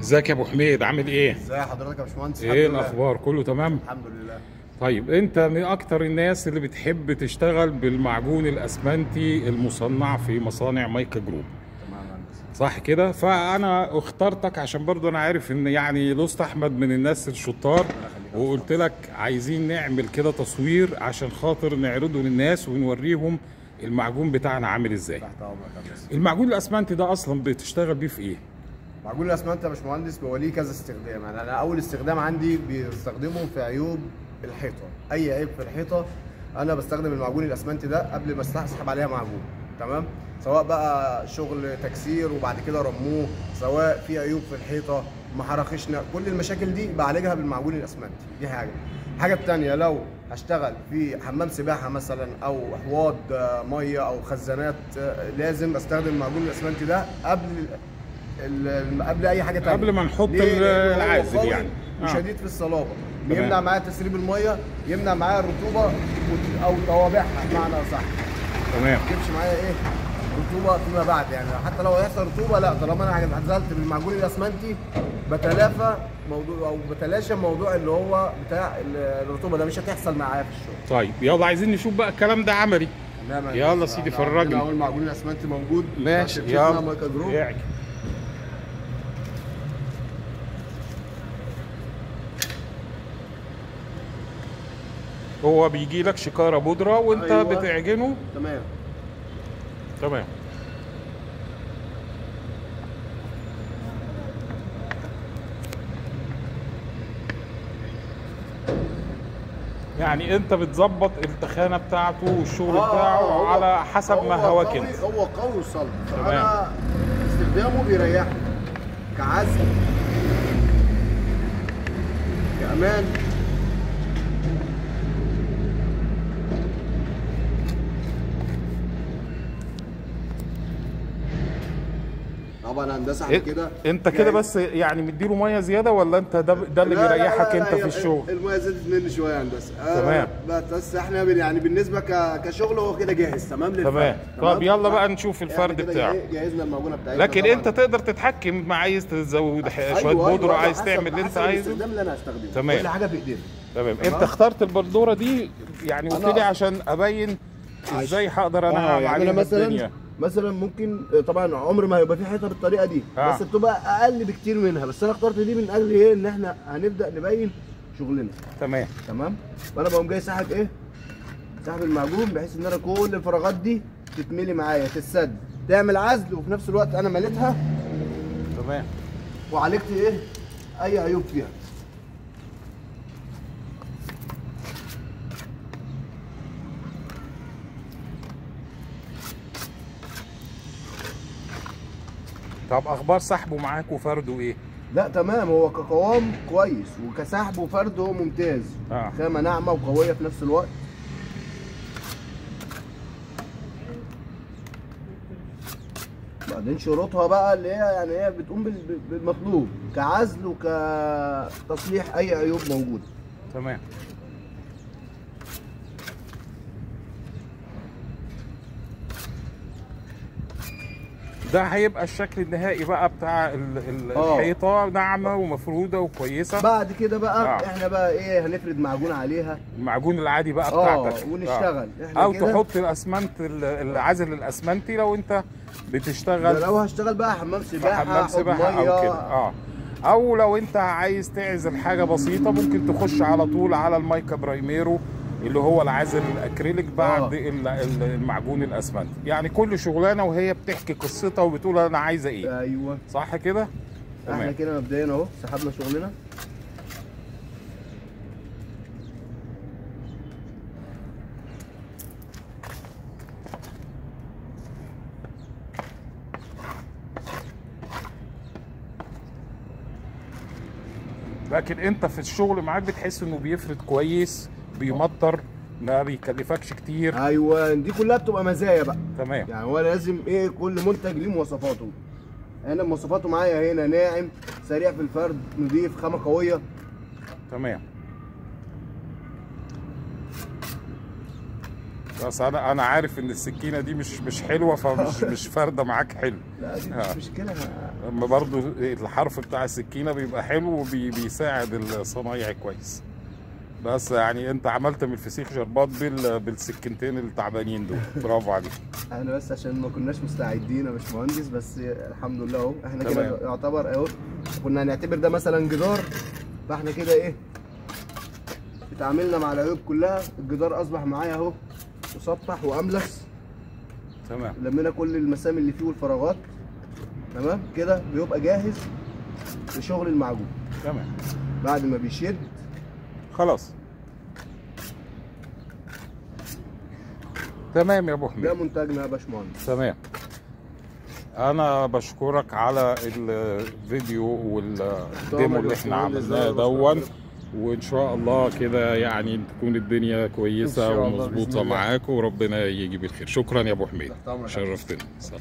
ازيك يا ابو حميد، عامل ايه؟ ازي حضرتك يا باشمهندس؟ ايه الاخبار؟ كله تمام؟ الحمد لله. طيب انت من اكتر الناس اللي بتحب تشتغل بالمعجون الاسمنتي المصنع في مصانع مايكا جروب. تمام يا هندسة. صح كده؟ فانا اخترتك عشان برضو انا عارف ان يعني لوست احمد من الناس الشطار، وقلت لك عايزين نعمل كده تصوير عشان خاطر نعرضه للناس ونوريهم المعجون بتاعنا عامل ازاي. تحت امرك يا هندسة. المعجون الاسمنتي ده اصلا بتشتغل بيه في ايه؟ معجون الاسمنت يا باشمهندس بيبقى ليه كذا استخدام. يعني انا اول استخدام عندي بستخدمه في عيوب الحيطة، اي عيب في الحيطة انا بستخدم المعجون الاسمنتي ده قبل ما اسحب عليها معجون، تمام؟ سواء بقى شغل تكسير وبعد كده رموه، سواء في عيوب في الحيطة محرخشنا، كل المشاكل دي بعالجها بالمعجون الاسمنتي. دي حاجة. الحاجة الثانية لو هشتغل في حمام سباحة مثلا او احواض مية او خزانات، لازم استخدم المعجون الاسمنتي ده قبل اي حاجة ثانية، قبل ما نحط العازل يعني. وشديد في الصلابة، بيمنع معايا تسريب المية، يمنع معايا الرطوبة او توابعها بمعنى اصح. تمام. ما تجيبش معايا ايه رطوبة فيما بعد، يعني حتى لو هيحصل رطوبة لا، طالما انا عزلت بالمعجون الاسمنتي بتلافى موضوع او بتلاشى موضوع اللي هو بتاع الرطوبة ده، مش هتحصل معايا في الشغل. طيب يلا عايزين نشوف بقى الكلام ده عملي. تمام. يلا سيدي فرجني. اول معجون الاسمنتي موجود. ماشي يلا مايكا جروب. هو بيجي لك شكاره بودره وانت أيوة. بتعجنه. تمام تمام. يعني انت بتظبط التخانه بتاعته والشغل بتاعه على حسب ما هواك انت. هو قوي وصلب، فانا استخدامه بيريحني كعزل كامان. طبعا هندسة احنا كده انت كده بس يعني مديله مية زيادة ولا انت ده اللي بيريحك انت في الشغل؟ المية زادت مني شوية يا هندسة. تمام. بس احنا يعني بالنسبة كشغل هو كده جاهز. تمام للفرد. تمام. طب يلا بقى نشوف الفرد بتاعه. جهزنا المعجونه بتاعتنا. لكن انت تقدر تتحكم، ما عايز تزود شوية بودره، عايز تعمل اللي انت عايزه. الاستخدام اللي انا هستخدمه. تمام. كل حاجة بايدينا. تمام. انت اخترت البندوره دي يعني قلت لي عشان ابين ازاي هقدر انا اعمل يعني مثلا ممكن طبعا عمر ما هيبقى في حيطة بالطريقة دي، بس بتبقى اقل بكتير منها، بس انا اخترت دي من اجل ايه؟ ان احنا هنبدا نبين شغلنا. تمام تمام. فانا بقوم جاي ساحب ايه؟ ساحب المعجون بحيث ان انا كل الفراغات دي تتملي معايا، تتسد، تعمل عزل، وفي نفس الوقت انا مليتها. تمام. وعالجت ايه؟ اي عيوب فيها. طب اخبار سحبه معاك وفرده ايه؟ لا تمام، هو كقوام كويس وكسحب وفرد هو ممتاز. خامة ناعمة وقويه في نفس الوقت. بعدين شروطها بقى اللي هي يعني هي بتقوم بالمطلوب كعزل وكتصليح اي عيوب موجودة. تمام. ده هيبقى الشكل النهائي بقى بتاع الحيطة، ناعمة ومفروده وكويسة. بعد كده بقى احنا بقى ايه، هنفرد معجون عليها، المعجون العادي بقى بتاعتك ونشتغل احنا او كده. تحط الاسمنت العازل الاسمنتي لو انت بتشتغل، لو هشتغل بقى حمام سباحة، حمام سباحة او كده. او لو انت عايز تعزل حاجة بسيطة ممكن تخش على طول على المايكا برايميرو اللي هو العازل الاكريليك بعد المعجون الاسمنتي. يعني كل شغلانة وهي بتحكي قصتها وبتقول انا عايزه ايه. ايوه صح كده. احنا كده مبدئيا اهو سحبنا شغلنا. لكن انت في الشغل معاك بتحس انه بيفرد كويس، بيمطر، ما بيكلفكش كتير. ايوه دي كلها بتبقى مزايا بقى. تمام. يعني هو لازم ايه، كل منتج ليه مواصفاته. انا مواصفاته معايا هنا ناعم، سريع في الفرد، نضيف، خامة قوية. تمام. بس انا عارف ان السكينة دي مش حلوة، فمش مش فارده معاك حلو. لا دي مش مشكلة. اما برضو الحرف بتاع السكينة بيبقى حلو وبيساعد الصنايعي كويس. بس يعني انت عملت من الفسيخ شربات بالسكينتين التعبانين دول، برافو عليك. احنا بس عشان ما كناش مستعدين يا باشمهندس، بس الحمد لله اهو احنا كده يعتبر اهو، كنا هنعتبر ده مثلا جدار، فاحنا كده ايه اتعاملنا مع العيوب كلها. الجدار اصبح معايا اهو مسطح واملس. تمام. لمينا كل المسام اللي فيه والفراغات. تمام كده بيبقى جاهز لشغل المعجون. تمام. بعد ما بيشد خلاص. تمام يا ابو حميد، ده منتجنا يا باشمهندس. تمام. انا بشكرك على الفيديو وال demo اللي احنا عملناه دون، وان شاء الله كده يعني تكون الدنيا كويسة ومظبوطه معاك، وربنا يجيب الخير. شكرا يا ابو حميد، شرفتنا. سلام.